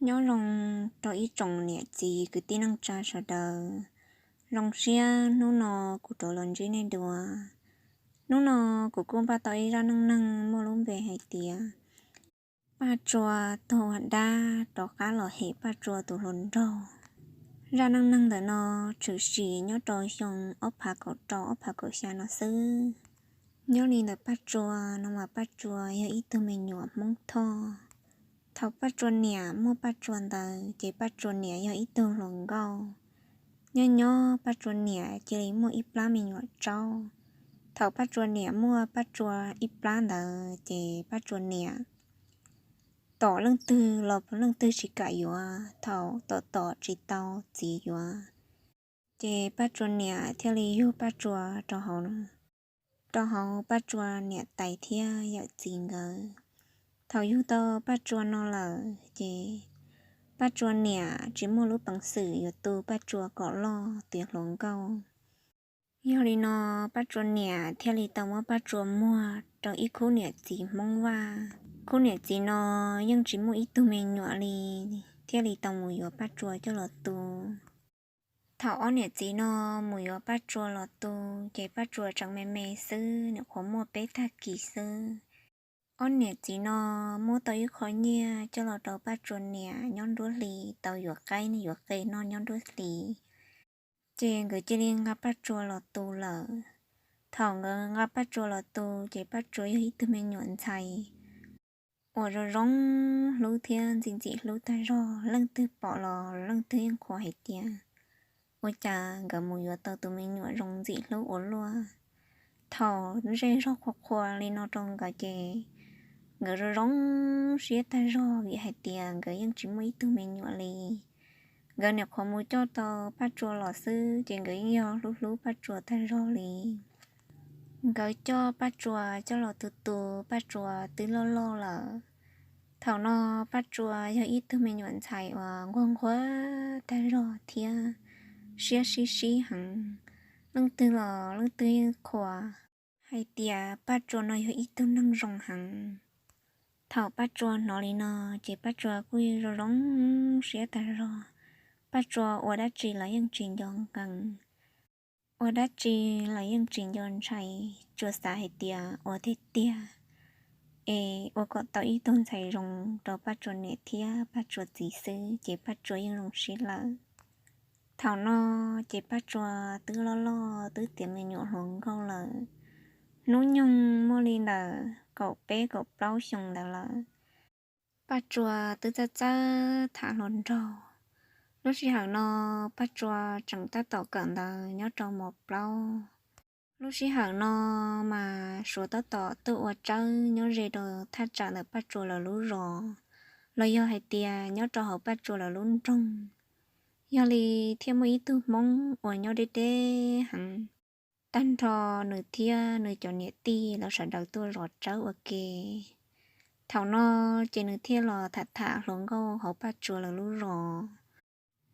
Nyob zoo rau ib tsoom niam txiv kwv tij neej tsa sawv daws. Zoo siab hnub no kuv rov los ntsib nej dua. Hnub no kuv kuj npaj tau ib zaj neej neeg muaj lub npe hais tias Paj Tsua tuag ua dab rov qab los hem Paj Tsua tus hluas nraug. Zaj neej neeg ntawm no tshwm sim nyob rau xyoo ob phav kaum rau ob phav kaum xya no xwb. Nyob li ntawm Paj Tsua no mas Paj Tsua yog ib tug me nyuam Hmoob Thoj. Thaum Paj Tsua niam muaj Paj Tsua ntawd ces Paj Tsua niam yog ib tug hluas nkauj. Nyob nyob Paj Tsua niam cia li muaj ib plab me nyuam tsaub. Thaum Paj Tsua niam muaj Paj Tsua ib plab ntawd ces Paj Tsua niam tom leej twg los leej twg tsis kam yuav, thaum tom tom tsis tau txiv yuav, ces Paj Tsua niam thiaj li yug Paj Tsua rau hauv, rau hauv Paj Tsua niam tais thiab yawm txiv nkawd. Thaum yug tau Paj Tsua no lawm ces Paj Tsua niam tsis muaj lub peev xwm yuav tu Paj Tsua kom loj tiav hluas nkauj. Yog li no Paj Tsua niam thiaj li tau muab Paj Tsua muag rau ib khub niam txiv Hmoob Vaj. Khub niam txiv no yeej tsis muaj ib tug me nyuam li, thiaj li tau mus yuav Paj Tsua coj los tu. Thaum ob niam txiv no mus yuav Paj Tsua los tu ces Paj Tsua tseem me me xwb, nyuam qhuav muaj peb tag kis xwb. Ob niam txiv no muab tau ib qho nyiaj coj los rau Paj Tsua niam nyob nruab hlis tau yuav qaib yuav qe noj nyob nruab hlis. Ces nkawd cia li nqa Paj Tsua los tu lawm. Thaum nkawd nqa Paj Tsua los tu ces Paj Tsua yog ib tug me nyuam ntxhais uas zoo zoo hlub thiab ntxim ntxim hlub tag zog, leej twg pom los leej twg yeej qhuas hais tias ua cas nkawd mus yuav tau tus me nyuam zoo ntxim hlub ua luaj. Thaum zej zog qhuas qhuas li no rau nkawd ces nkawd zoo zoo siab tag zog vim hais tias nkawd yeej tsis muaj ib tug me nyuam li. Nkawd nyuam qhuav mus coj tau Paj Tsua los xwb ces nkawd yeej yog hlub hlub Paj Tsua tag zog li. Nkawd coj Paj Tsua coj los tu tu, Paj Tsua twb loj loj lawm. Thaum no Paj Tsua yog ib tug me nyuam ntxhais uas nquag nquag tag zog thiab siab sib sib heev. Leej twg los leej twg yeej qhuas hais tias Paj Tsua no yog ib tug neeg zoo heev. Thaum Paj Tsua hnov li no ces Paj Tsua kuj zoo zoo siab tag zog. Paj Tsua ua dab tsi los yeej tsis nco nqes, ua dab tsi los yeej tsis nco ntshai, tsuas xav hais tias ua tiag tiag es ua kom tau ib tug ntxhais zoo rau Paj Tsua niam thiab Paj Tsua txiv xwb ces Paj Tsua yeej zoo siab lawm. Thaum no ces Paj Tsua twb loj loj twb tiav me nyuam hluas nkauj lawm. Hnub nyoog muaj li ntawm kaum peb kaum plaub xyoo ntawd lawm. Paj Tsua twb txawj txawj tham hluas nraug. Lub sij hawm no Paj Tsua tseem tab tom kawm ntawv nyob rau mos plaub. Lub sij hawm no mas Suav tab tom tuaj ua tsawb nyob ze rau thaj tsam ntawm Paj Tsua lawv lub zos, los yog hais tias nyob rau hauv Paj Tsua lawv lub nroog. Yog li thiaj muaj ib tug Hmoob uas nyob deb deb heev, tag nrho nws thiab nws cov niam tij lawv sawv daws tuaj zov tsawb ua ke. Thaum no ces nws thiaj los tham tham hluas nkauj hauv Paj Tsua lawv lub zos.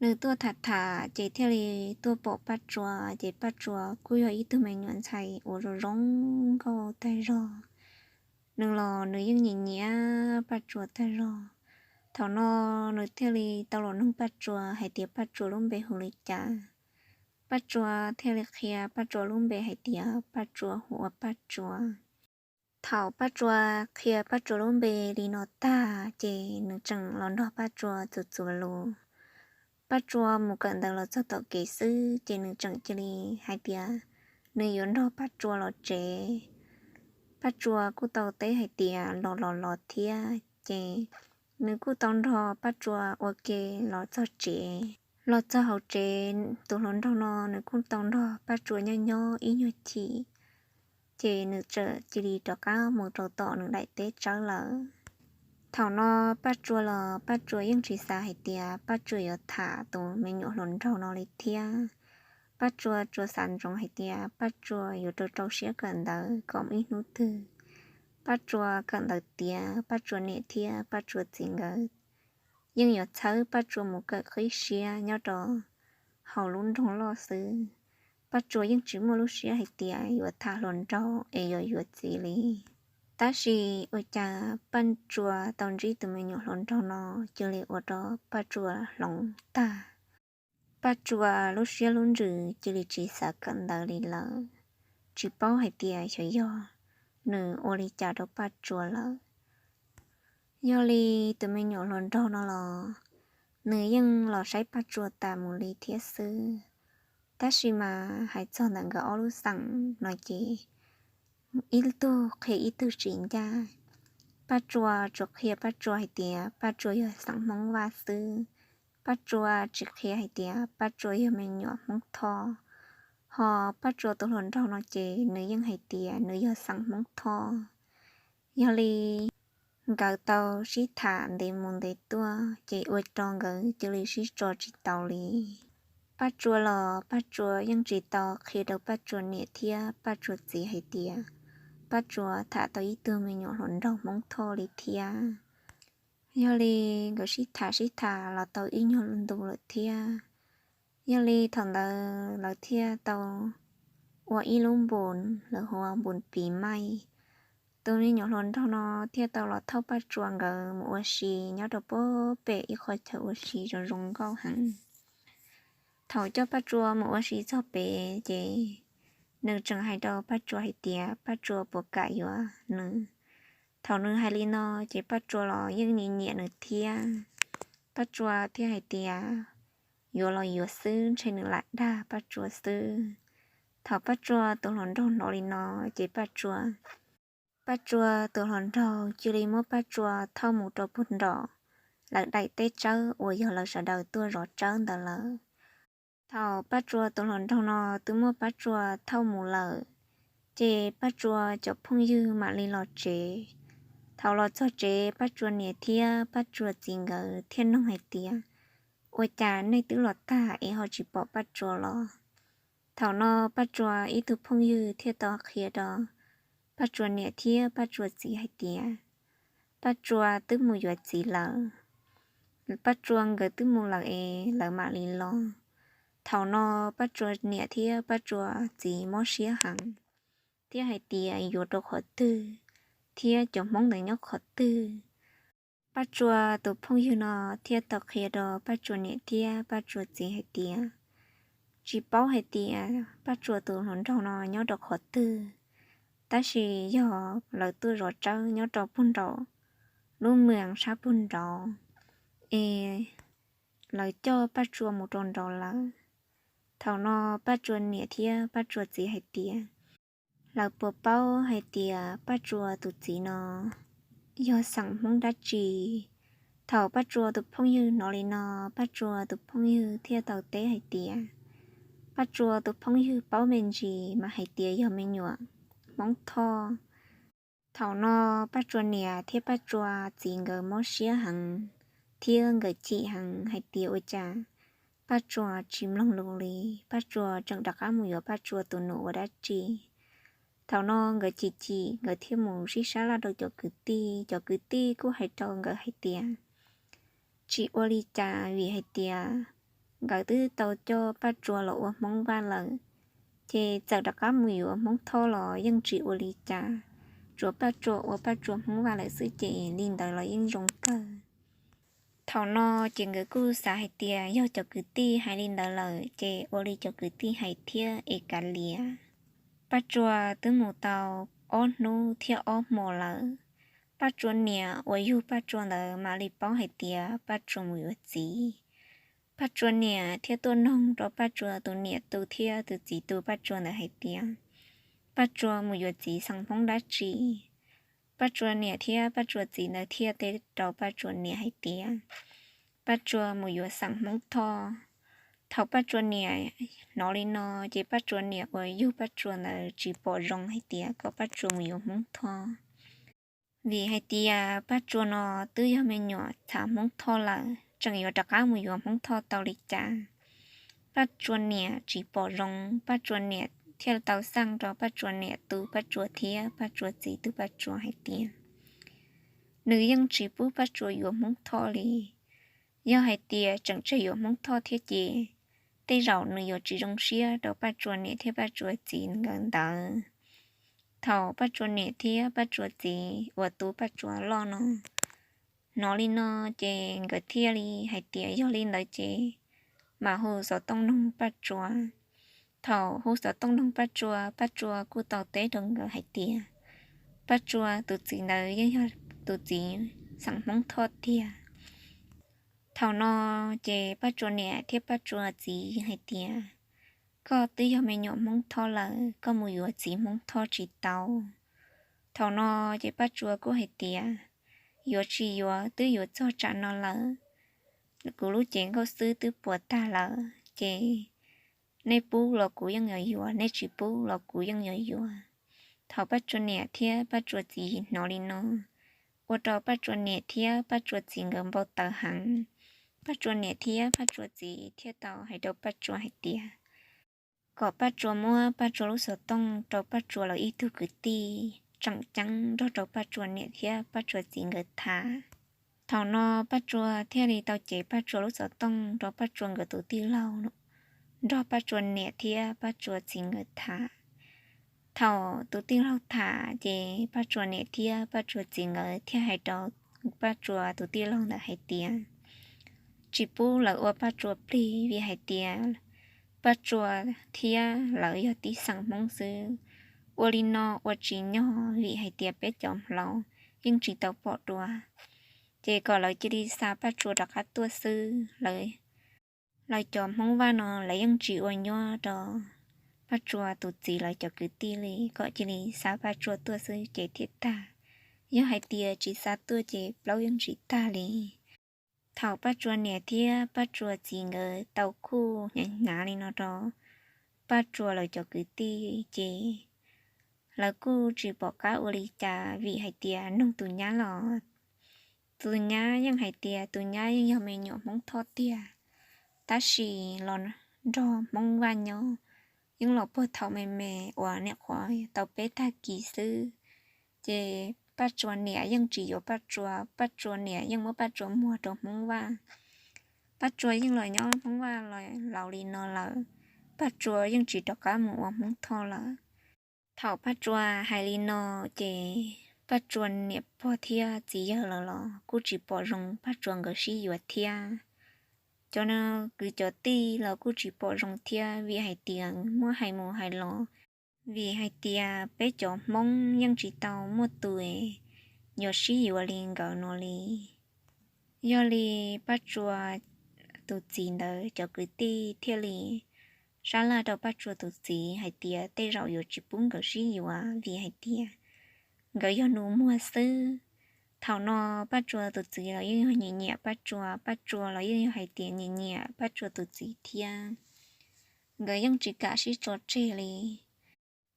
Nws tuaj tham tham ces thiaj li tuaj pom Paj Tsua, ces Paj Tsua kuj yog ib tug me nyuam ntxhais uas zoo zoo nkauj tag zog. Nws los nws yeej nyiam nyiam Paj Tsua tag zog. Thaum no nws thiaj li tau los nug Paj Tsua hais tias Paj Tsua lub npe hu li cas. Paj Tsua thiaj li qhia Paj Tsua lub npe hais tias Paj Tsua hu ua Paj Tsua. Thaum Paj Tsua qhia Paj Tsua lub npe li no tag ces nws tseem los nrog Paj Tsua txuas txuas lus. Paj Tsua mus kawm ntawv los txog tom kev xwb ces nws tseem cia li hais tias nws yuav nrog Paj Tsua los tsev. Paj Tsua kuj tau teb hais tias los los los thiab, ces nws kuj tau nrog Paj Tsua ua ke los txog tsev. Los txog hauv tsev, tus hluas nraug no nws kuj tau nrog Paj Tsua nyob nyob ib nyuag chim, ces nws txawm cia li rov qab mus rau tom nws daim teb tsawb lawm. Thaum no Paj Tsua los Paj Tsua yeej tsis xav hais tias Paj Tsua yuav tham tus me nyuam hluas nraug no li thiab. Paj Tsua tsuas xav ntsoov hais tias Paj Tsua yuav rau rau siab kawm ntawv kom ib hnub twg Paj Tsua kawm ntawv tiav, Paj Tsua niam thiab Paj Tsua txiv nkawd yeej yuav txhawb Paj Tsua mus kawm qib siab nyob rau hauv lub nroog loj xwb. Paj Tsua yeej tsis muaj lub siab hais tias yuav tham hluas nraug es yuav yuav txiv li. Tab sis ua cas Paj Tsua tau ntsib tus me nyuam hluas nraug no cia li ua rau Paj Tsua hloov tag. Paj Tsua lub siab lub ntsws cia li tsis xav kawm ntawv li lawm, tsis paub hais tias xyov yog nws ua li cas rau Paj Tsua lawm. Yog li tus me nyuam hluas nraug no los nws yeej los saib Paj Tsua tas mus li thiab xwb. Tab sis mas hais txog ntawm nkawd ob lub xeem no ces ib tug qhia ib tug tsis ncaj. Paj Tsua tsuas qhia Paj Tsua hais tias Paj Tsua yog xeem Hmoob Vaj xwb. Paj Tsua tsis qhia hais tias Paj Tsua yog me nyuam Hmoob Thoj. Ho Paj Tsua tus hluas nraug no ces nws yeej hais tias nws yog xeem Hmoob Thoj. Yog li nkawd tau sib tham ntev mus ntev tuaj ces ua rau nkawd cia li sib tso tsis tau li. Paj Tsua los Paj Tsua yeej tsis tau qhia rau Paj Tsua niam thiab Paj Tsua txiv hais tias Paj Tsua tham tau ib tug me nyuam hluas nraug Hmoob Thoj li thiab. Yog li nkawd sib tham sib tham los tau ib nyuag ntu lawm thiab. Yog li thaum ntawd lawv thiaj tau ua ib lub npus, lawv hu ua npus pis maij. Tus me nyuam hluas nraug no thiaj tau los thauj Paj Tsua nkawd mus ua si nyob rau puag pem ib qho chaw ua si zoo zoo nkauj heev. Thaum coj Paj Tsua mus ua si txog pem ces nws tseem hais rau Paj Tsua hais tias Paj Tsua puas kam yuav nws. Thaum nws hais li no ces Paj Tsua los yeej nyiam nyiam nws thiab. Paj Tsua thiaj hais tias yuav los yuav xwb, ntshe nws lam dag Paj Tsua xwb. Thaum Paj Tsua tus hluas nraug hnov li no ces Paj Tsua, Paj Tsua tus hluas nraug cia li muab Paj Tsua thauj mus rau puag nraum lawv daim teb tsawb uas yog lawv sawv daws tuaj zov tsawb ntawd lawm. Thaum Paj Tsua tus hluas nraug no twb muab Paj Tsua thauj mus lawm, ces Paj Tsua cov phooj ywg mam li los tsev. Thaum los txog tsev Paj Tsua niam thiab Paj Tsua txiv nkawd thiaj nug hais tias, ua cas nej twb los tag es ho tsis pom Paj Tsua los? Thaum no Paj Tsua ib tug phooj ywg thiaj tau qhia rau Paj Tsua niam thiab Paj Tsua txiv hais tias Paj Tsua twb mus yuav txiv lawm. Paj Tsua nkawd twb mus lawm es lawv mam li los. Thaum no Paj Tsua niam thiab Paj Tsua txiv mob siab heev, thiab hais tias yuav rau qhov twg, thiab cov Hmoob ntawd nyob qhov twg. Paj Tsua tus phooj ywg no thiaj tau qhia rau Paj Tsua niam thiab Paj Tsua txiv hais tias tsis paub hais tias Paj Tsua tus hluas nraug no nyob rau qhov twg, tab sis yog lawv tuaj zov tsawb nyob rau puag nraum lub moos sab puag nraud es lawv coj Paj Tsua mus rau nraud lawm. Thaum no Paj Tsua niam thiab Paj Tsua txiv hais tias lawv puas paub hais tias Paj Tsua tus txiv no yog xeem Hmoob dab tsi? Thaum Paj Tsua tus phooj ywg hnov li no, Paj Tsua tus phooj ywg thiaj tau teb hais tias Paj Tsua tus phooj ywg paub me ntsis mas hais tias yog me nyuam Hmoob Thoj. Thaum no Paj Tsua niam thiab Paj Tsua txiv nkawd mob siab heev thiab nkawd chim heev hais tias ua cas Paj Tsua tsis mloog lus li, Paj Tsua tseem rov qab mus yuav Paj Tsua tus nus ua dab tsi. Thaum no nkawd chim chim nkawd thiaj mus sib sab laj rau cov kwv tij, cov kwv tij kuj hais rau nkawd hais tias tsis ua li cas vim hais tias nkawd twb tau coj Paj Tsua los ua Hmoob Vaj lawm, ces txawm rov qab mus yuav Hmoob Thoj los yeej tsis ua li cas, tsuas Paj Tsua ua Paj Tsua Hmoob Vaj lawm xwb ces li ntawd los yeej zoo kawg. Thaum no ces nkawd kuj xav hais tias yog cov kwv tij hais li ntawd lawm ces ua li cov kwv tij hais thiab es kav liam. Paj Tsua twb mus tau ob hnub thiab ob hmo lawm. Paj Tsua niam uas yug Paj Tsua ntawd mam li paub hais tias Paj Tsua mus yuav txiv. Paj Tsua niam thiaj tuaj noog rau Paj Tsua tus niam tus thiab tus txiv tus Paj Tsua ntawd hais tias Paj Tsua mus yuav txiv xeem Hmoob dab tsi. Paj Tsua niam thiab Paj Tsua txiv ntawd thiaj teb rau Paj Tsua niam hais tias Paj Tsua mus yuav xeem Hmoob Thoj. Thaum Paj Tsua niam hnov li no, ces Paj Tsua niam uas yug Paj Tsua ntawd tsis pom zoo hais tias kom Paj Tsua mus yuav Hmoob Thoj, vim hais tias Paj Tsua no twb yog me nyuam txhav Hmoob Thoj lawm, tseem yuav rov qab mus yuav Hmoob Thoj tau li cas. Paj Tsua niam tsis pom zoo, Paj Tsua niam thiaj tau xaj rau Paj Tsua niam tus Paj Tsua thiab Paj Tsua txiv tus Paj Tsua hais tias nws yeej tsis pub Paj Tsua yuav Hmoob Thoj li. Yog hais tias tseem tseg yuav Hmoob Thoj thiab ces tej zaum nws yuav tsis zoo siab rau Paj Tsua niam thiab Paj Tsua txiv nkawd ntawd. Thaum Paj Tsua niam thiab Paj Tsua txiv uas tu Paj Tsua loj no hnov li no, ces nkawd thiaj li hais tias yog li ntawd ces mam hu xov tooj noog Paj Tsua. Thaum hu xov tooj noog Paj Tsua, Paj Tsua kuj tau teb rau nkawd hais tias Paj Tsua tus txiv ntawd yeej yog tus txiv xeem Hmoob Thoj tiag. Thaum no ces Paj Tsua niam thiab Paj Tsua txiv hais tias, koj twb yog me nyuam Hmoob Thoj lawm, koj mus yuav txiv Hmoob Thoj tsis tau. Thaum no ces Paj Tsua kuj hais tias, yuav tsis yuav, twb yuav txog tsam no lawm, kuv lub cev nkauj xwb twb puas tag lawm, ces nej pub los kuv yeej yuav yuav, nej tsis pub los kuv yeej yuav yuav. Thaum Paj Tsua niam thiab Paj Tsua txiv hnov li no, ua rau Paj Tsua niam thiab Paj Tsua txiv nkawd npau taws heev. Paj Tsua niam thiab Paj Tsua txiv thiaj tau hais rau Paj Tsua hais tias kom Paj Tsua muab Paj Tsua lub xov tooj rau Paj Tsua lawv ib tug kwv tij tseem ceeb nrog rau Paj Tsua niam thiab Paj Tsua txiv nkawd tham. Thaum no Paj Tsua thiaj li tau cev Paj Tsua lub xov tooj rau Paj Tsua nkawd tus tij laug, nrog Paj Tsua niam thiab Paj Tsua txiv nkawd tham. Thaum tus tij laug tham ces Paj Tsua niam thiab Paj Tsua txiv nkawd thiaj hais rau Paj Tsua tus tij laug ntawd hais tias, tsis pub lawv ua Paj Tsua plig vim hais tias Paj Tsua thiab lawv yog tib xeem Hmoob xwb. Ua li no ua tsis nyog vim hais tias peb cov hmoob yeej tsis tau pom dua. Ces kom lawv cia li xa Paj Tsua rov qab tuaj xwb. Lawv cov Hmoob Vaj no lawv yeej tsis ua nyuaj rau Paj Tsua tus txiv lawv cov kwv tij li, kom cia li xa Paj Tsua tuaj xwb ces thiaj tag. Yog hais tias tsis xa tuaj ces plaub yeej tsis tag li. Thaum Paj Tsua niam thiab Paj Tsua txiv nkawd tau kuj hnyav hnyav li no rau Paj Tsua lawv cov kwv tij ces lawv kuj tsis pom qab ua li cas vim hais tias nug tus nyab los tus nyab yeej hais tias tus nyab yeej yog me nyuam Hmoob Thoj tiag, tab sis los nrog Hmoob Vaj nyob, yeej los puag thaum me me uas niam qhuav tau peb tag kis xwb. Ces Paj Tsua niam yeej tsis yuav Paj Tsua, Paj Tsua niam yeej muab Paj Tsua muag rau Hmoob Vaj. Paj Tsua yeej los nyob Hmoob Vaj los laus li no lawm, Paj Tsua yeej tsis rov qab mus ua Hmoob Thoj lawm. Thaum Paj Tsua hais li no ces Paj Tsua niam pog thiab txiv yawg lawv los kuj tsis pom zoo Paj Tsua nkawd sib yuav thiab. Cov kwv cov tij los kuj tsis pom zoo thiab vim hais tias muab hais mus hais los, vim hais tias peb cov Hmoob yeej tsis tau muaj tus yuav sib yuav li nkawd no li. Yog li Paj Tsua tus txiv ntawd cov kwv tij thiaj li sab laj rau Paj Tsua tus txiv hais tias tej zaum yuav tsis pub nkawd sib yuav vim hais tias nkawd yog nus muag xwb. Thaum no Paj Tsua tus txiv los yeej yog nyiam nyiam Paj Tsua, Paj Tsua los yeej yog hais tias nyiam nyiam Paj Tsua tus txiv thiab. Nkawd yeej tsis kam sib tso tseg li.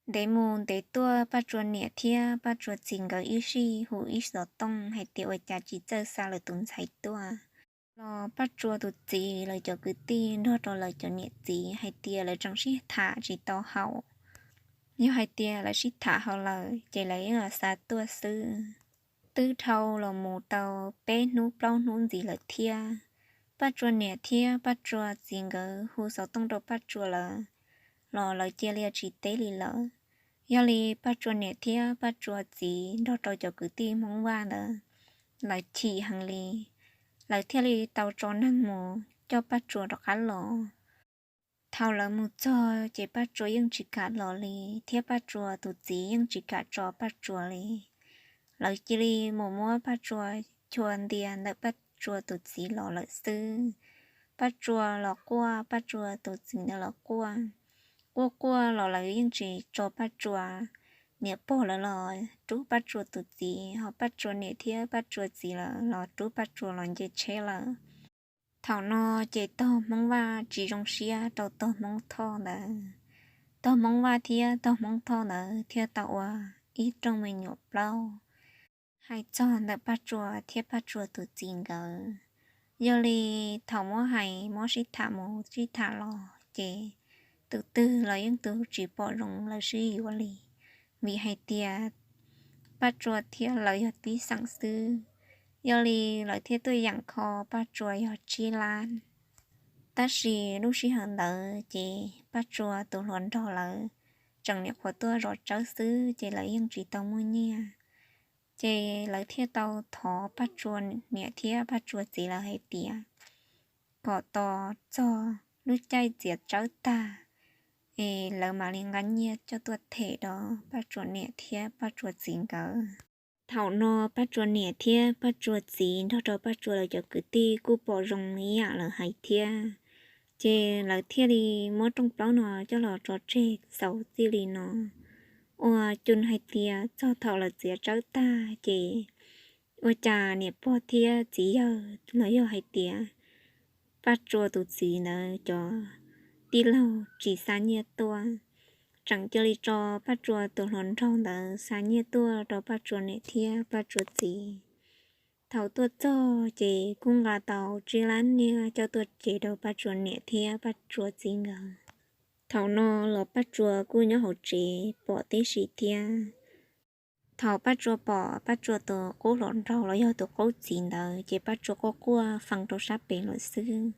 Ntev mus ntev tuaj Paj Tsua niam thiab Paj Tsua txiv nkawd ib sij hu ib xov tooj hais tias ua cas tsis txawj xa lawv tus ntxhais tuaj. Los Paj Tsua tus txiv lawv cov kwv tij nrog rau lawv cov niam txiv hais tias lawv tseem sib tham tsis tau haum. Yog hais tias lawv sib tham haum lawm ces lawv yeej los xa tuaj xwb. Twb dhau los mus tau peb hnub plaub hnub ntxiv lawm thiab, Paj Tsua niam thiab Paj Tsua txiv nkawd hu xov tooj rau Paj Tsua lawm los lawv cia li tsis teb li lawm. Yog li Paj Tsua niam thiab Paj Tsua txiv nrog rau cov kwv tij Hmoob Vaj ntawd, lawv chim heev li. Lawv thiaj li tau tso neeg mus coj Paj Tsua rov qab los. Thaum lawv mus txog ces Paj Tsua yeej tsis kam los li, thiab Paj Tsua tus txiv yeej tsis kam tso Paj Tsua li. Lawv cia li mus muab Paj Tsua chua ntia ntawm Paj Tsua tus txiv los lawm xwb. Paj Tsua los quaj, Paj Tsua tus txiv ntawd los quaj. Quaj quaj los lawv yeej tsis tso Paj Tsua. Niam pog lawv los rub Paj Tsua tus txiv, ho Paj Tsua niam thiab Paj Tsua txiv lawv los rub Paj Tsua los nce tsheb lawm. Thaum no ces tog Hmoob Vaj tsis zoo siab rau tog Hmoob Thoj ntawd. Tog Hmoob Vaj thiab tog Hmoob Thoj ntawd thiaj tau ua ib rooj me nyuam plaub. Hais txog ntawm Paj Tsua thiab Paj Tsua tus txiv nkawd, yog li thaum muab hais muab sib tham mus sib tham los ces tus twg los yeej tus tsis pom zoo lawv sib yuav li, vim hais tias Paj Tsua thiab lawv yog tib xeem xwb. Yog li lawv thiaj tuaj yeem kho Paj Tsua yog tsib lab. Tab sis lub sij hawm ntawd ces Paj Tsua tus hluas nraug lawv tseem nyuam qhuav tuaj zov tsawb xwb ces lawv yeej tsis tau muaj nyiaj. Ces lawv thiaj tau thov Paj Tsua niam thiab Paj Tsua txiv lawv hais tias kom tos txog lub caij txiav tsawb tag es lawv mam li nqa nyiaj coj tuaj them rau Paj Tsua niam thiab Paj Tsua txiv nkawd. Thaum no Paj Tsua niam thiab Paj Tsua txiv nrog rau Paj Tsua lawv cov kwv tij kuj pom zoo ib yam lawv hais thiab, ces lawv thiaj li muab rooj plaub no coj los tso tseg xaus txij li no. Ua cas hais tias txog thaum lawv txiav tsawb tag ces ua cas niam pog thiab txiv yawg los yog hais tias Paj Tsua tus txiv ntawd cov tij laug tsis xa nyiaj tuaj, tseem cia li tso Paj Tsua tus hluas nraug ntawd xa nyiaj tuaj rau Paj Tsua niam thiab Paj Tsua txiv. Thaum tuaj txog ces kuj nqa tau tsib lab nyiaj coj tuaj tseg rau Paj Tsua niam thiab Paj Tsua txiv nkawd. Thaum no los Paj Tsua kuj nyob hauv tsev pom tib si thiab. Thaum Paj Tsua pom Paj Tsua tus qub hluas nraug los yog tus qub txiv ntawd ces Paj Tsua quaj quaj fee rau sab pem lawm xwb.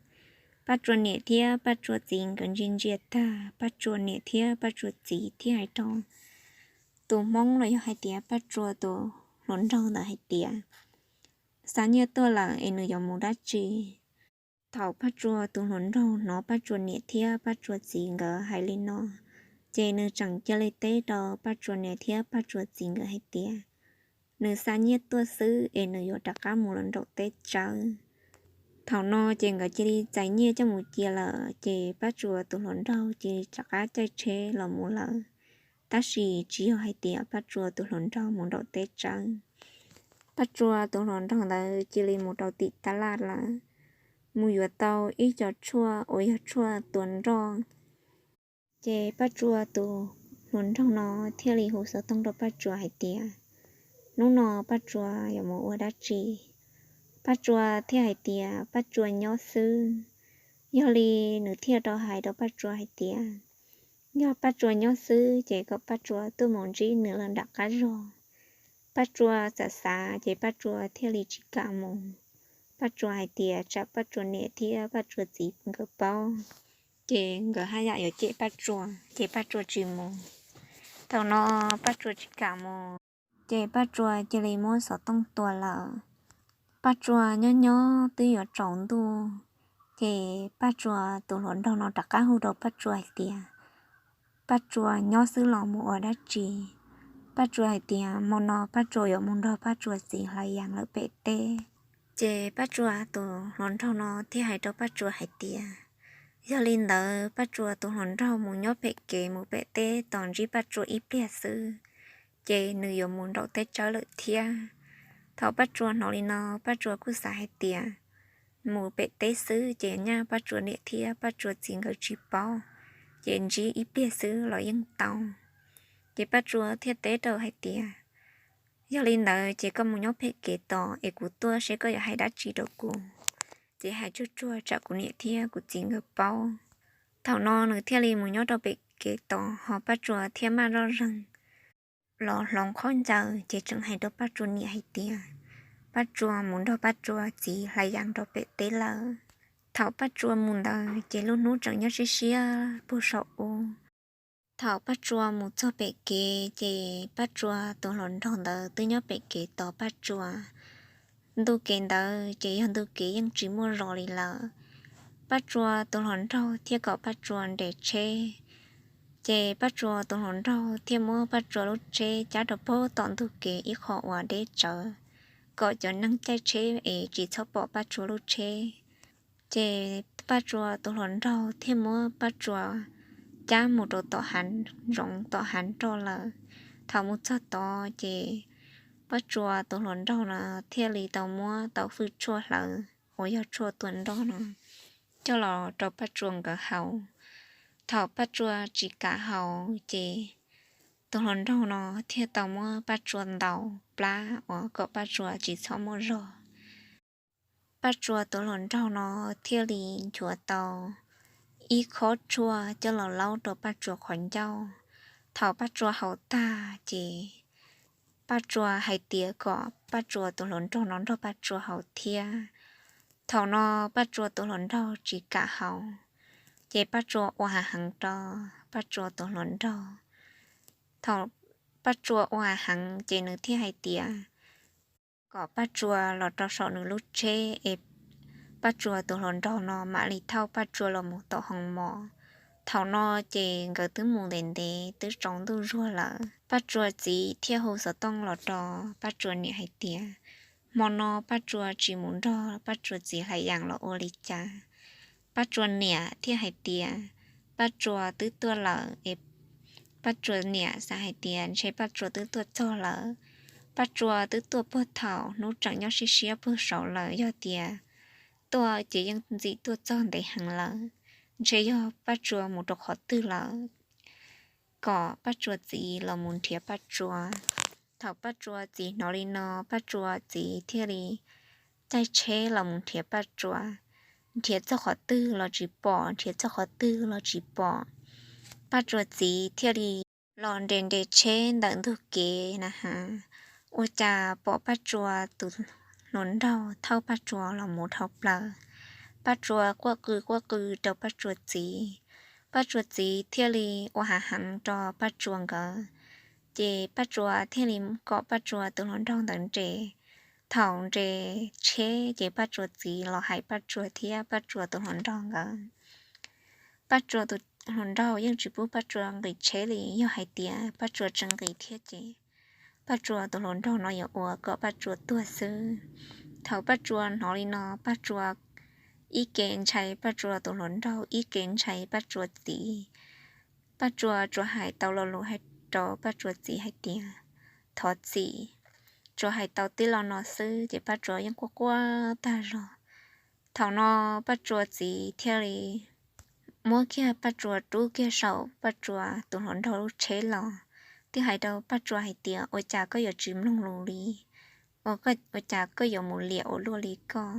Paj Tsua niam thiab Paj Tsua txiv nkawd ntsia ntsia tag, Paj Tsua niam thiab Paj Tsua txiv thiaj hais rau tus hmoob los yog hais tias Paj Tsua tus hluas nraug ntawd hais tias xa nyiaj tuaj lawm es nws yuav mus dab tsi. Thaum Paj Tsua tus hluas nraug hnov Paj Tsua niam thiab Paj Tsua txiv nkawd hais li no, ces nws tseem cia li teb rau Paj Tsua niam thiab Paj Tsua txiv nkawd hais tias nws xa nyiaj tuaj xwb es nws yuav rov qab mus los nraum teb tsawb. Thaum no ces nkawd cia li txais nyiaj coj mus cia lawm ces Paj Tsua tus hluas nraug cia li rov qab caij tsheb los mus lawm. Tab sis tsis yog hais tias Paj Tsua tus hluas nraug mus nraum teb tsawb. Paj Tsua tus hluas nraug ntawd cia li mus rau tim taj laj lawm, mus yuav tau ib co tshuaj uas yog tshuaj tua nroj. Ces Paj Tsua tus hluas nraug no thiaj li hu xov tooj rau Paj Tsua hais tias hnub no Paj Tsua yuav mus ua dab tsi. Paj Tsua thiaj hais tias Paj Tsua nyob xwb. Yog li nws thiaj rov hais rau Paj Tsua hais tias yog Paj Tsua nyob xwb ces kom Paj Tsua tuaj mus ntsib nws lawm nram qab zos. Paj Tsua xav xav ces Paj Tsua thiaj li tsis kam mus. Paj Tsua hais tias tsam Paj Tsua niam thiab Paj Tsua txiv nkawd paub ces nkawd haj yam yuav cem Paj Tsua, ces Paj Tsua tsis mus. Thaum no Paj Tsua tsis kam mus, ces Paj Tsua cia li muab xov tooj tua lawm. Paj Tsua nyob nyob twb yuav tsaus ntuj, ces Paj Tsua tus hluas nraug no rov qab hu rau Paj Tsua hais tias Paj Tsua nyob xwb los mus ua dab tsi. Paj Tsua hais tias hmo no Paj Tsua yuav mus nrog Paj Tsua txiv hlais yas lawm pem teb. Ces Paj Tsua tus hluas nraug no thiaj hais rau Paj Tsua hais tias yog li ntawd Paj Tsua tus hluas nraug mus nyob pem kev mus pem teb tos ntsib Paj Tsua ib pliag xwb, ces nws yuav mus nraum teb tsawb lawm thiab. Thaum Paj Tsua hnov li no, Paj Tsua kuj xav hais tias mus pem teb xwb ces nyaj Paj Tsua niam thiab Paj Tsua txiv nkawd tsis paub, ces ntsib ib pliag xwb los yeej tau. Ces Paj Tsua thiaj teb rau hais tias yog li ntawd ces koj mus nyob pem kev tos es kuv tuaj seb koj yuav hais dab tsi rau kuv, ces hais tsuag tsuag tsam kuv niam thiab kuv txiv nkawd paub. Thaum no nws thiaj li mus nyob rau pem kev tos, ho Paj Tsua thiaj maj zoj zeeg los hloov khaub ncaws ces tseem hais rau Paj Tsua niam hais tias Paj Tsua mus nrog Paj Tsua txiv hlais yas rau pem teb lawm. Thaum Paj Tsua mus ntawd ces lub hnub tseem nyob siab siab puag saum ub. Thaum Paj Tsua mus txog pem kev ces Paj Tsua tus hluas nraug ntawd twb nyob pem kev tos Paj Tsua. Ntu kev ntawd ces yog ntu kev yeej tsis muaj zos li lawm. Paj Tsua tus hluas nraug thiaj kom Paj Tsua nres tsheb, ces Paj Tsua tus hluas nraug thiaj muab Paj Tsua lub tsheb cab rau puag tom ntug kev ib qho uas deb tsawv, kom cov neeg caij tsheb es tsis txhob pom Paj Tsua lub tsheb. Ces Paj Tsua tus hluas nraug thiaj muab Paj Tsua cab mus rau tom hav zoov tom hav nroj lawm. Thaum mus txog tod ces Paj Tsua tus hluas nraug no thiaj li tau muab tau fwj tshuaj hlawv uas yog tshuaj tua nroj no coj los rau Paj Tsua nkawd haus. Thaum Paj Tsua tsis kam haus ces tus hluas nraug no thiaj tau muab Paj Tsua ntaus plab uas kom Paj Tsua tsis txhob muaj zog. Paj Tsua tus hluas nraug no thiaj li nchuav tau ib khob tshuaj coj los laub rau Paj Tsua qhov ncauj. Thaum Paj Tsua haus tag ces Paj Tsua hais tias kom Paj Tsua tus hluas nraug no nrog Paj Tsua haus thiab. Thaum no Paj Tsua tus hluas nraug tsis kam haus, ces Paj Tsua ua hav heev rau Paj Tsua tus hluas nraug. Thaum Paj Tsua ua heev ces nws thiaj hais tias kom Paj Tsua los rau saum nws lub tsheb es Paj Tsua tus hluas nraug no mam li thauj Paj Tsua los mus tom hoo mos. Thaum no ces nkawd twb mus ntev ntev twb tsaus ntuj zuag lawm. Paj Tsua txiv thiaj hu xov tooj los rau Paj Tsua niam hais tias, hmo no Paj Tsua tsis mus nrog Paj Tsua txiv hlais yaas los ua li cas? Paj Tsua niam thiaj hais tias, Paj Tsua twb tuaj lawm es Paj Tsua niam xav hais tias ntshe Paj Tsua twb tuaj txog lawm. Paj Tsua twb tuaj puag thaum hnub tseem nyob siab siab puag saud lawm, yog tias tuaj ces yeej ntxim tuaj txog ntev heev lawm. Ntshe yog Paj Tsua mus rau qhov twg lawm, kom Paj Tsua txiv los mus nrhiav Paj Tsua. Thaum Paj Tsua txiv hnov li no, Paj Tsua txiv thiaj li caij tsheb los mus nrhiav Paj Tsua. Nrhiav txog qhov twg los tsis pom, nrhiav txog qhov twg los tsis pom. Paj Tsua txiv thiaj li los nres nres tsheb ntawm ntug kev na has, ua cas pom Paj Tsua tus hluas nraug thauj Paj Tsua los mus dhau plaws. Paj Tsua quaj qw quaj qw rau Paj Tsua txiv. Paj Tsua txiv thiaj li ua hav heev rau Paj Tsua nkawd, ces Paj Tsua thiaj li kom Paj Tsua tus hluas nraug ntawd nres. Thaum nres tsheb ces Paj Tsua txiv los hais Paj Tsua thiab Paj Tsua tus hluas nraug nkawd. Paj Tsua tus hluas nraug yeej tsis pub Paj Tsua nqis tsheb li, yog hais tias Paj Tsua tseem nqis thiab ces Paj Tsua tus hluas nraug no yuav ua kom Paj Tsua tuag xwb. Thaum Paj Tsua hnov li no, Paj Tsua ib ke ntshai Paj Tsua tus hluas nraug, ib ke ntshai Paj Tsua txiv. Paj Tsua tsuas hais tau lo lus hais rau Paj Tsua txiv hais tias, thov txim. Tsuas hais tau tib lo no xwb ces Paj Tsua yeej quaj quaj tag zog. Thaum no Paj Tsua txiv thiaj li muab kiag Paj Tsua rub kiag saum Paj Tsua tus hluas nraug lub tsheb los, thiaj hais rau Paj Tsua hais tias, ua cas koj yuav tsis mloog lus li? Ua cas koj yuav mus liam ua luaj li koj?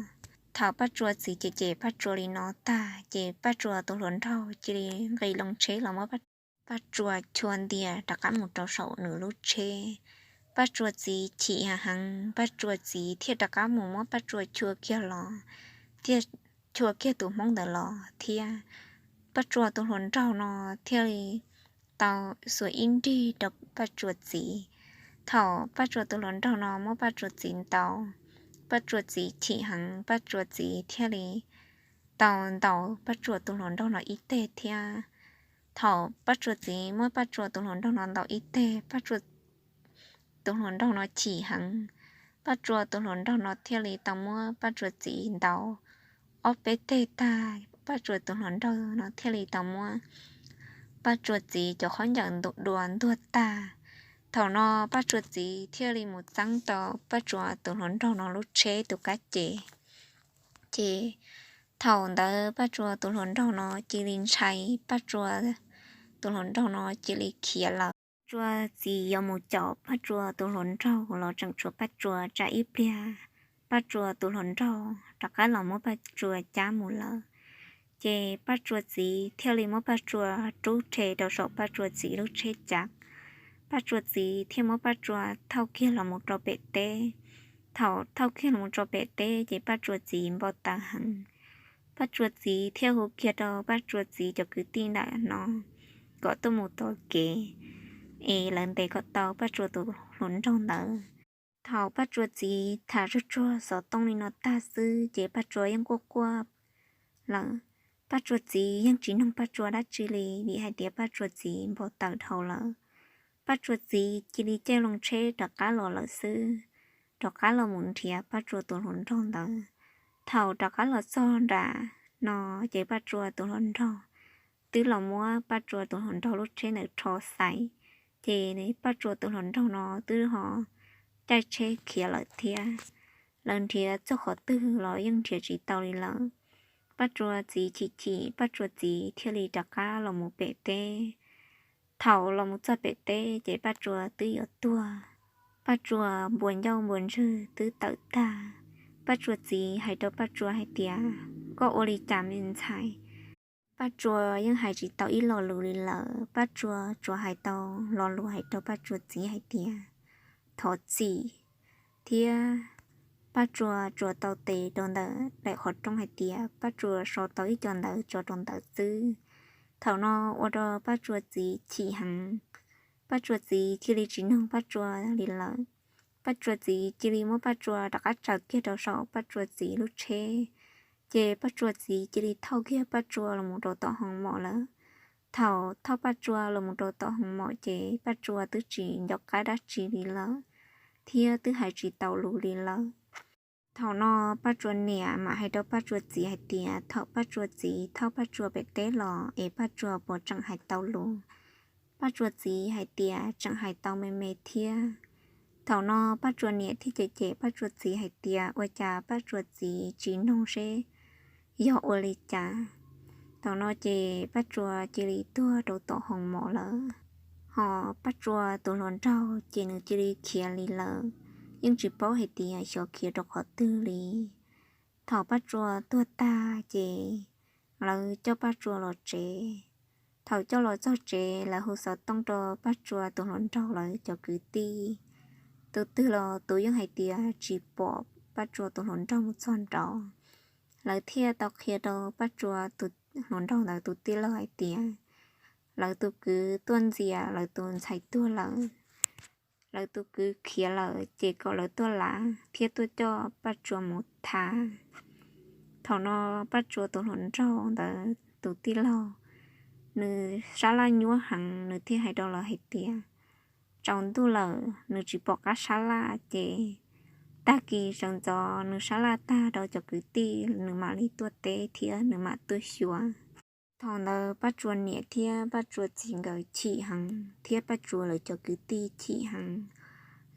Thaum Paj Tsua txiv cem cem Paj Tsua li no tag ces Paj Tsua tus hluas nraug cia li nqis loo tsheb los muab Paj Tsua chua ntias rov qab mus rau saum nws lub tsheb. Paj Tsua txiv chim heev, Paj Tsua txiv thiaj rov qab mus muab Paj Tsua chua kiag los, thiaj chua kiag tus hmoob ntawd los thiab. Paj Tsua tus hluas nraug no thiaj li tau xuas ib nrig rau Paj Tsua txiv. Thaum Paj Tsua tus hluas nraug no muab Paj Tsua txiv ntaus, Paj Tsua txiv chim heev, Paj Tsua txiv thiaj li tau ntaus Paj Tsua tus hluas nraug no ib teg thiab. Thaum Paj Tsua txiv muab Paj Tsua tus hluas nraug no ntaus ib teg, Paj Tsua tus hluas nraug no chim heev. Paj Tsua tus hluas nraug no thiaj li tau muab Paj Tsua txiv ntaus ob peb teg tag, Paj Tsua tus hluas nraug no thiaj li tau muab Paj Tsua txiv cov khaub ncaws ntuas dua ntuag tag. Thaum no Paj Tsua txiv thiaj li mus txeeb tau Paj Tsua tus hluas nraug no lub tsheb tus kab ces. Ces thaum ntawd Paj Tsua tus hluas nraug no cia li ntshai, Paj Tsua tus hluas nraug no cia li khiav lawm. Tsua txiv yuav mus caum Paj Tsua tus hluas nraug los tseem tshuav Paj Tsua tsam ib pliag Paj Tsua tus hluas nraug rov qab los muab Paj Tsua cab mus lawm. Ces Paj Tsua txiv thiaj li muab Paj Tsua rub rhe rau saum Paj Tsua txiv lub tsheb cav. Paj Tsua txiv thiaj muab Paj Tsua thauj kiag los mus rau pem teb. Thaum thauj kiag los mus rau pem teb ces Paj Tsua txiv npau taws heev. Paj Tsua txiv thiaj hu kiag rau Paj Tsua txiv cov kwv tij ntawm no kom tuaj mus tos kev es lawv ntes kom tau Paj Tsua tus hluas nraug ntawd. Thaum Paj Tsua txiv tham tsuag tsuag xov tooj li no tag xwb ces Paj Tsua yeej quaj quaj lawm. Paj Tsua txiv yeej tsis noog Paj Tsua dab tsi li vim hais tias Paj Tsua txiv npau taws dhau lawm. Paj Tsua txiv cia li caij loo tsheb rov qab los lawm xwb, rov qab los mus nrhiav Paj Tsua tus hluas nraug ntawd. Thaum rov qab los txog nram no ces Paj Tsua tus hluas nraug twb los muab Paj Tsua tus hluas nraug lub tsheb ntawd rho xaiv, ces Paj Tsua tus hluas nraug no twb ho caij tsheb khiav lawm thiab. Lawv nrhiav txog qhov twg los yeej nrhiav tsis tau li lawm. Paj Tsua txiv chim chim, Paj Tsua txiv thiaj li rov qab los mus pem teb. Thaum los mus txog pem teb ces Paj Tsua twb yuav tuag. Paj Tsua npuas ncauj npuas ntswg twb tawm tag. Paj Tsua txiv hais rau Paj Tsua hais tias, koj ua li cas me ntxhais? Paj Tsua yeej hais tsis tau ib lo lus li lawm, Paj Tsua tsuas hais tau lo lus hais rau Paj Tsua txiv hais tias, thov txim, thiab Paj Tsua tsuas tau tes rau ntawm daim qhov rooj hais tias Paj Tsua sau tau ib co ntawv tso rau ntawd xwb. Thaum no ua rau Paj Tsua txiv chim heev. Paj Tsua txiv cia li tsis noog Paj Tsua li lawm. Paj Tsua txiv cia li muab Paj Tsua rov qab tsaws kiag rau saum Paj Tsua txiv lub tsheb, ces Paj Tsua txiv cia li thauj kiag Paj Tsua los mus rau tom hoo mom lawm. Thaum thauj Paj Tsua los mus rau tom hoo mom ces Paj Tsua twb tsis nco qab dab tsi li lawm, thiab twb hais tsis tau lus li lawm. Thaum no Paj Tsua niam mam hais rau Paj Tsua txiv hais tias thaum Paj Tsua txiv thauj Paj Tsua pem teb los es Paj Tsua puas tseem hais tau lus. Paj Tsua txiv hais tias tseem hais tau me me thiab. Thaum no Paj Tsua niam thiaj cem cem Paj Tsua txiv hais tias ua cas Paj Tsua txiv tsis noog seb yog ua li cas. Thaum no ces Paj Tsua cia li tuag rau tom hoo mom lawm, ho Paj Tsua tus hluas nraug ces nws cia li khiav li lawm, yeej tsis paub hais tias xyov khiav rau qhov twg li. Thaum Paj Tsua tuag tag ces lawv coj Paj Tsua los tsev. Thaum coj los txog tsev lawv hu xov tooj rau Paj Tsua tus hluas nraug lawv cov kwv tij. Tus twg los tus yeej hais tias tsis pom Paj Tsua tus hluas nraug mus txog nraud. Lawv thiaj tau qhia rau Paj Tsua tus hluas nraug ntawd tus tij laug hais tias lawv tus kwv tuaj ntxias lawv tus ntxhais tuag lawm. Lawv tus kwv khiav lawm ces kom lawv tuaj lav thiab tuaj coj Paj Tsua mus tham. Thaum no Paj Tsua tus hluas nraug ntawd tus tij laug nws sab laj nyuab heev, nws thiaj hais rau lawv hais tias tsaus ntuj lawm nws tsis pom qab sab laj ces tag kis sawv ntxov nws sab laj tag rau cov kwv tij nws mam li tuaj teb thiab nws mam tuaj xyuas. Thaum ntawd Paj Tsua niam thiab Paj Tsua txiv nkawd chim heev thiab Paj Tsua lawv cov kwv tij chim heev.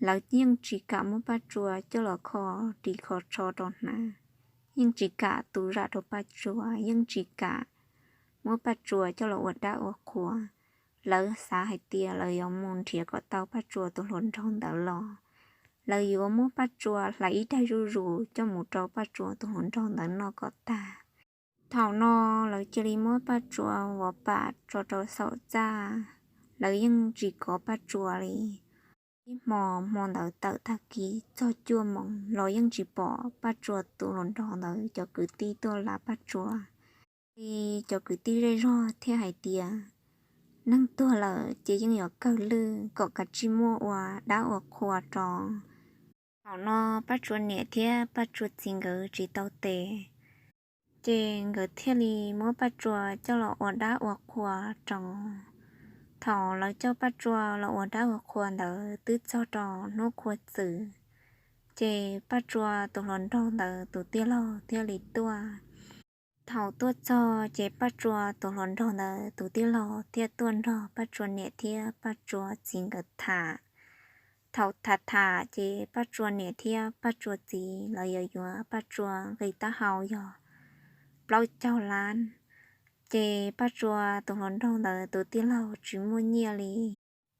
Lawv yeej tsis kam muab Paj Tsua coj los kho ris kho tsho rau hnav, yeej tsis kam tu zam rau Paj Tsua, yeej tsis kam muab Paj Tsua coj los ua dab ua qhua. Lawv xav hais tias lawv yuav mus nrhiav kom tau Paj Tsua tus hluas nraug ntawd los, lawv yuav muab Paj Tsua hlais ib daig zuj zus coj mus rau Paj Tsua tus hluas nraug ntawd noj kom tag. Thaum no lawv cia li muab Paj Tsua vov pam tso rau saum txaj, lawv yeej tsis kov Paj Tsua li. Ib hmo, hmo ntawd tawm tag kis txog cuaj moos los yeej tsis pom Paj Tsua tus hluas nraug ntawd cov kwv tij tuaj lav Paj Tsua li. Cov kwv tij zej zog thiaj hais tias neeg tuag lawm ces yeej yuav kawg lwj kom kav tsij muaj ua dab ua qhua rau. Thaum no Paj Tsua niam thiab Paj Tsua txiv nkawd tsis tau tes, ces nkawd thiaj li muab Paj Tsua coj los ua dab ua qhua rau. Thaum lawv coj Paj Tsua los ua dab ua qhua ntawd twb txog rau hnub qhua txwm, ces Paj Tsua tus hluas nraug ntawd tus tij laug thiaj li tuaj. Thaum tuaj txog ces Paj Tsua tus hluas nraug ntawd tus tij laug thiaj tuaj nrog Paj Tsua niam thiab Paj Tsua txiv nkawd tham. Thaum tham tham ces Paj Tsua niam thiab Paj Tsua txiv lawv yuav yuav Paj Tsua nqi taub hau yog plaub caug lab. Ces Paj Tsua tus hluas nraug ntawd tus tij laug tsis muaj nyiaj li.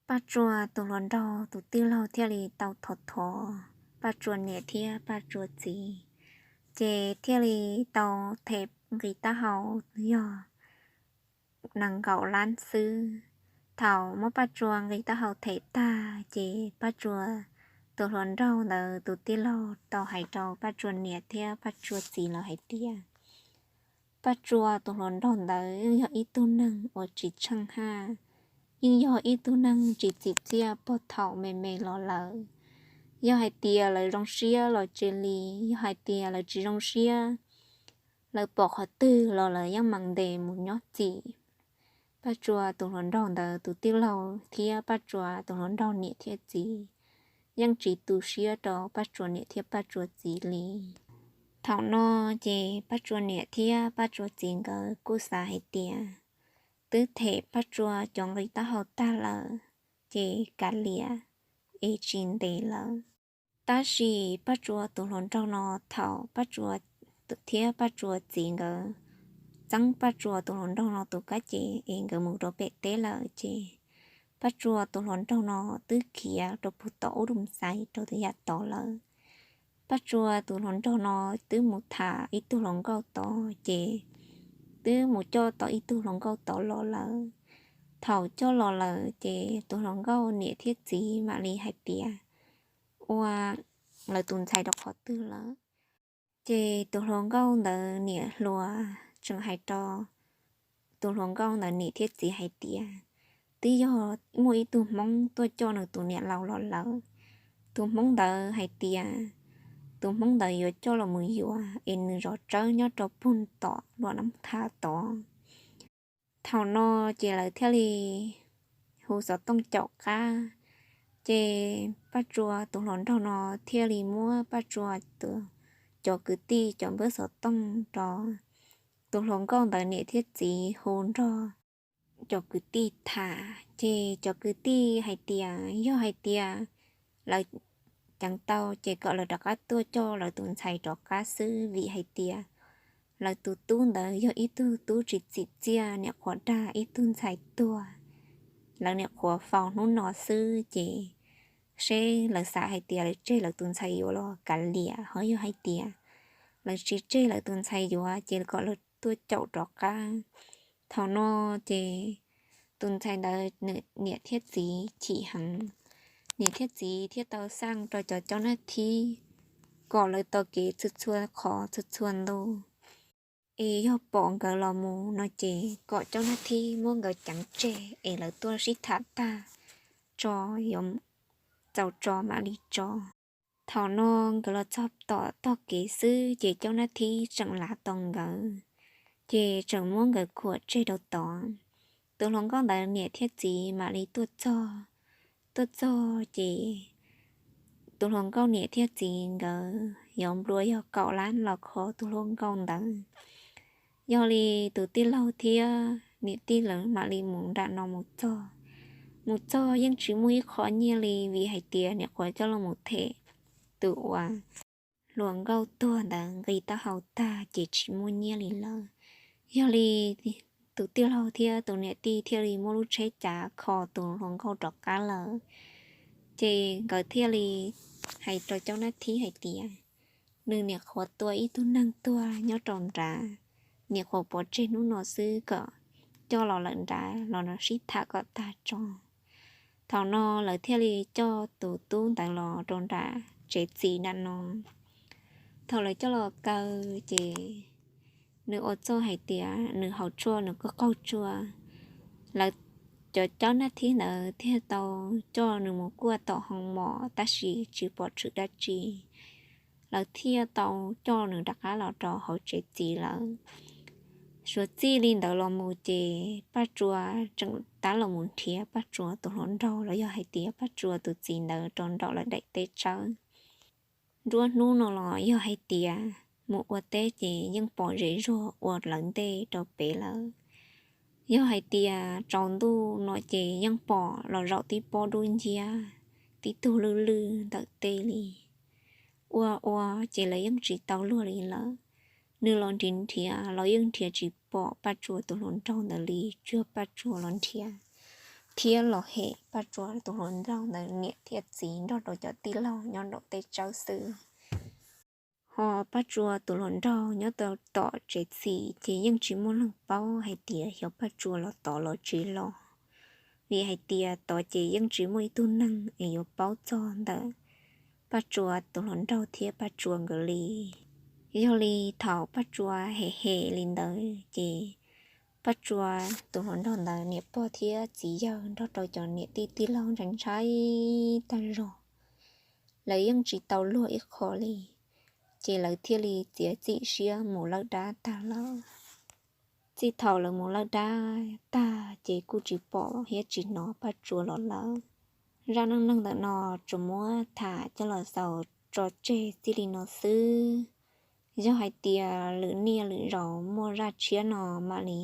Paj Tsua tus hluas nraug tus tij laug thiaj li tau thov thov Paj Tsua niam thiab Paj Tsua txiv, ces thiaj li tau them nqi taub hau yog nees nkaum lab xwb. Thaum muab Paj Tsua nqi taub hau them tag ces Paj Tsua tus hluas nraug ntawd tus tij laug tau hais rau Paj Tsua niam thiab Paj Tsua txiv lawv hais tias Paj Tsua tus hluas nraug ntawd yeej yog ib tug neeg uas tsis tsheej haj, yeej yog ib tug neeg tsis txim txiaj puag thaum me me los lawm. Yog hais tias lawv zoo siab los cia li, yog hais tias lawv tsis zoo siab, lawv pom qhov twg los lawv yeej mees ntes mus nyob txim. Paj Tsua tus hluas nraug ntawd tus tij laug thiab Paj Tsua tus hluas nraug niam thiab txiv yeej tsis tu siab rau Paj Tsua niam thiab Paj Tsua txiv li. Thaum no ces Paj Tsua niam thiab Paj Tsua txiv nkawd kuj xav hais tias twb them Paj Tsua cov nqi taub hau tag lawm, ces kav liam es tsis ntes lawm. Tab sis Paj Tsua tus hluas nraug no, thaum Paj Tsua thiab Paj Tsua txiv nkawd txeeb Paj Tsua tus hluas nraug no tus kab ces es nkawd mus rau pem teb lawm ces Paj Tsua tus hluas nraug no twb khiav rau puag tom ub rau xais rau tom yam tod lawm. Paj Tsua tus hluas nraug no twb mus tham ib tug hluas nkauj tod ces twb mus coj tau ib tug hluas nkauj tod los lawm. Thaum coj los lawm ces tus hluas nkauj niam thiab txiv mam li hais tias ua lawv tus ntxhais rau qhov twg lawm. Ces tus hluas nkauj ntawd niam hluas tseem hais rau tus hluas nkauj ntawd niam thiab txiv hais tias twb yog muaj ib tug Hmoob tuaj coj nws tus niam laus los lawm. Tus Hmoob ntawd hais tias tus Hmoob ntawd yuav coj los mus yuav es nws zov tsawb nyob rau pug tom luam nab tha tod. Thaum no ces lawv thiaj li hu xov tooj caum qab, ces Paj Tsua tus hluas nraug no thiaj li muab Paj Tsua cov kwv tij cov npawb xov tooj rau tus hluas nkauj ntawd niam thiab txiv hu nrog cov kwv tij tham, ces cov kwv tij hais tias yog hais tias lawv ceev tau ces kom lawv rov qab tuaj coj lawv tus ntxhais rov qab xwb, vim hais tias lawv tus tub ntawd yog ib tug tub tsis txim txiaj, niam qhuav dag ib tug ntxhais tuag, lawv niam qhuav faus hnub no xwb, ces seb lawv xav hais tias lawv tseg lawv tus ntxhais yuav los kav liam, ho yog hais tias lawv tsis tseg lawv tus ntxhais yuav ces kom lawv tuaj caum rov qab. Thaum no ces tus ntxhais ntawd niam thiab txiv chim heev, niam thiab txiv thiaj tau xaj rau cov caub nab thib kom lawv taug kev txhua txhua qhov txhua txhua ntu, es yog pom nkawd los mus no ces kom caub nab thib muab nkawd ceev tseg es lawv tuaj sib tham tag tso, yuav txaus tso mam li tso. Thaum no nkawd los txog tom tog kev xwb ces caub nab thib tseem lav tau nkawd, ces tseem muab nkawd khuam tseg rau tod. Tus hluas nkauj ntawd niam thiab txiv mam li tuaj txog. Tuaj txog ces tus hluas nkauj niam thiab txiv nkawd yuav nplua yog kaum lab los kho tus hluas nkauj ntawd. Yog li tus tij laug thiab niam tij lawv mam li mus nram no mus txog. Mus txog yeej tsis muaj ib qho nyiaj li, vim hais tias niam qhuav coj los mus them tus uas hluas nkauj tuag ntawd nqi taub hau tag ces tsis muaj nyiaj li lawm. Yog li tus tij laug thiab tus niam tij thiaj li muab lub tsheb cav kho tus hluas nkauj rov qab lawm. Ces nkawd thiaj li hais rau caub nab thib hais tias nws niam qhuav tua ib tug neeg tuag nyob rau nrad, niam qhuav pov tseg hnub no xwb, kom coj los lawm nrad los no sib tham kom tag tso. Thaum no lawv thiaj li coj tus tub ntawd los rau nram tsev txim nram no. Thaum lawv coj los kaw ces nws ua txuj hais tias nws haus tshuaj nws kuj qaug tshuaj. Lawv cov caub nab thib ntawd thiaj tau coj nws mus kuaj tom hoo mom tab sis tsis pom tshwm dab tsi. Lawv thiaj tau coj nws rov qab los rau hauv tsev txim lawm. Suav txij li ntawd los mus ces Paj Tsua tseem tab los mus nrhiav Paj Tsua tus hluas nraug los yog hais tias Paj Tsua tus txiv ntawd rau nraum lawv daim teb tsawb. Nruab hnub no los yog hais tias mus ua teb ces yeej pom zem zuag ua lawv ntej rau pem lawm. Yog hais tias tsaus ntuj no ces yeej pom los zaum tib pob dub nciab tib tug lwj lwj ntawm tej li. Ua ua ces lawv yeej tsis tau luag li lawm. Nws los nrhiav nrhiav los yeej nrhiav tsis pom Paj Tsua tus hluas nraug ntawd li, tsuas Paj Tsua los nrhiav thiab los hem Paj Tsua tus hluas nraug ntawd niam thiab txiv nrog rau cov tij laug nyob nraum teb tsawb xwb. Ho Paj Tsua tus hluas nraug nyob tom tsev txim ces yeej tsis muaj leej paub hais tias xyov Paj Tsua los tod los tsis los, vim hais tias tod ces yeej tsis muaj ib tug neeg es yuav paub txog ntawm Paj Tsua tus hluas nraug thiab Paj Tsua nkawd li. Yog li thaum Paj Tsua hem hem li ntawd ces Paj Tsua tus hluas nraug ntawd niam pog thiab txiv yawg nrog rau cov niam tij tij laug ntshai ntshai tag zog, lawv yeej tsis tau luag ib qho li, ces lawv thiaj li txiav txim siab mus lawj dab tag lawm. Txij thaum lawv mus lawj dab tag ces kuj tsis pom thiab tsis hnov Paj Tsua los lawm. Zaj neej neeg ntawm no tsuas muab tham coj los xaus tso tseg txij li no xwb. Yog hais tias lwm niaj lwm zaus muaj zaj tshiab no mam li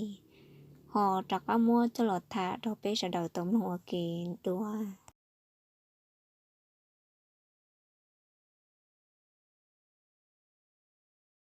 ho rov qab muab coj los tham rau peb sawv daws tau mloog ua ke dua.